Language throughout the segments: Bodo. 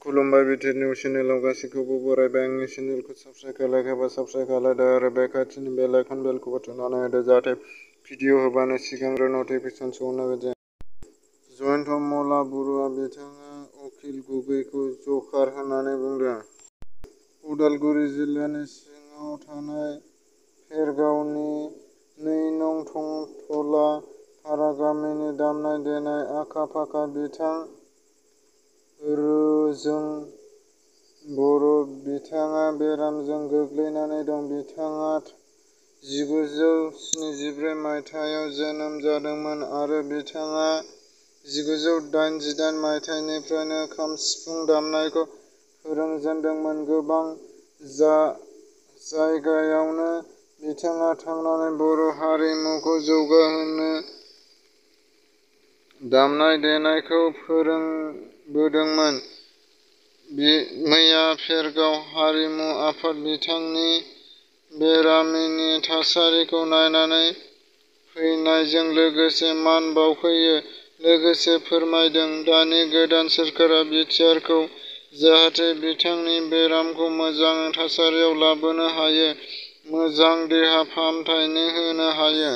खुलुमबाय बिटिआर निउस चेनेलाव गासैखौबो बरायबाय। आंनि चेनेलखौ साबस्क्राइब खालामाखैबा साबस्क्राइब खालामदो आरो बे खाथिनि बेल आइकन बेलखौबो थुनानै होदो जाहाथे भिडिअ होबानो सिगांग्रो नटिफिकेसन सौहैनो हायो। जयन्त मल्ला बरुवा बिथाङा अखिल गगैखौ जकार होननानै बुंदों। उदालगुरि जिल्लानि सिङाव थानाय भेरगावनि 2 नं थंथला फारा गामिनि दामनाय देनाय आखा-फाखा बिथां रोजों बर' बिथाङा बेरामजों गोग्लैनानै दं। बिथाङा 1974 मायथाइयाव जोनोम जादोंमोन आरो बिथाङा 1988 मायथाइनिफ्रायनो खाम सिफुं दामनायखौ फोरोंजेनदोंमोन। गोबां जायगायावनो बिथाङा थांनानै बर' हारिमुखौ जौगाहोनो दामनाय देनायखौ फोरोंबोदोंमोन। मैया भेरगाव हारिमु आफाद बिथांनि बेरामिनि थासारिखौ नायनानै फैनायजों लोगोसे मान बाउफैयो। लोगोसे फोरमायदों दानि गोदान सोरखारा बिटिआरखौ जाहाथे बिथांनि बेरामखौ मोजां थासारियाव लाबोनो हायो, मोजां देहा फाहामथाय होनो हायो।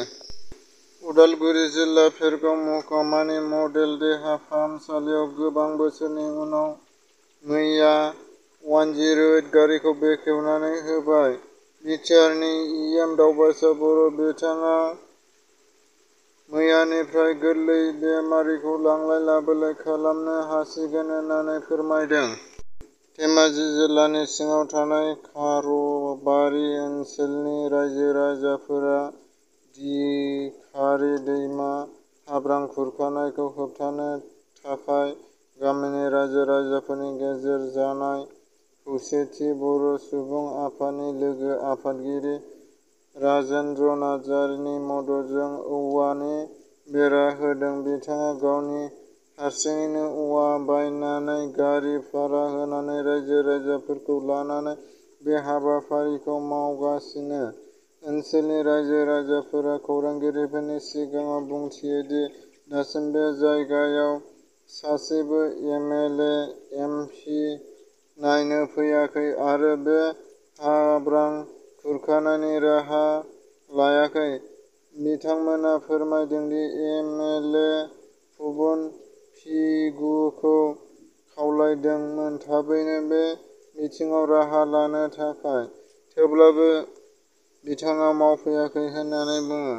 उदालगुरि जिल्ला भेरगाव महकुमानि मडेल देहा फाहामसालियाव गोबां बोसोरनि उनाव मैया 108 गारिखौ बेखेवनानै होबाय। बिटिआरनि इएम दावबायसा बर' बिथाङा मैयानिफ्राय गोरलै बेमारिखौ लांलाय लाबोलाय खालामनो हासिगोन होननानै फोरमायदों। धेमाजि जिल्लानि सिङाव थानाय खारबारि ओनसोलनि रायजो-राजाफोरा दिखारि दैमा हाब्रां खुरखानायखौ होबथानो थाखाय गामिनि रायजो-राजाफोरनि गेजेर जानाय खौसेथि बर' सुबुं आफादनि लोगो आफादगिरि राजेन्द्र नार्जारिनि मददजों औवानि बेरा होदों। बिथाङा गावनि हारसिङैनो औवा बायनानै गारि भारा होनानै रायजो-राजाफोरखौ लानानै बे हाबाफारिखौ मावगासिनो। ओनसोलनि रायजो-राजाफोरा खौरांगिरिफोरनि सिगाङाव बुंथियो दि दासिम बे जायगायाव सासेबो एमएलए, एमपि नायनो फैयाखै आरो बे हाब्रां खुरखानायनि राहा लायाखै। बिथांमोना फोरमायदों दि एमएलए पवन पेगुखौ खावलायदोंमोन थाबैनो बे बिथिङाव राहा लानो थाखाय, थेवब्लाबो बिथाङा मावफैयाखै होननानै बुङो।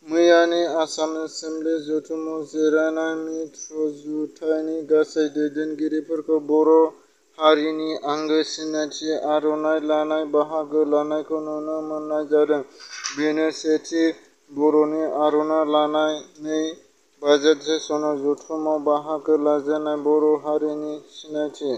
मैयानि आसाम एसेमब्लि जथुमाव जिरायनाय मित्र जुथाइनि गासै दैदेनगिरिफोरखौ बर' हारिनि आंगो सिनायथि आर'नाइ लानाय बाहागो लानायखौ नुनो मोननाय जादों। बेनो सेथि बर'नि आर'नाइ लानाय। 2 बाजेट सेसनाव जथुमाव बाहागो लाजेननाय बर' हारिनि सिनायथि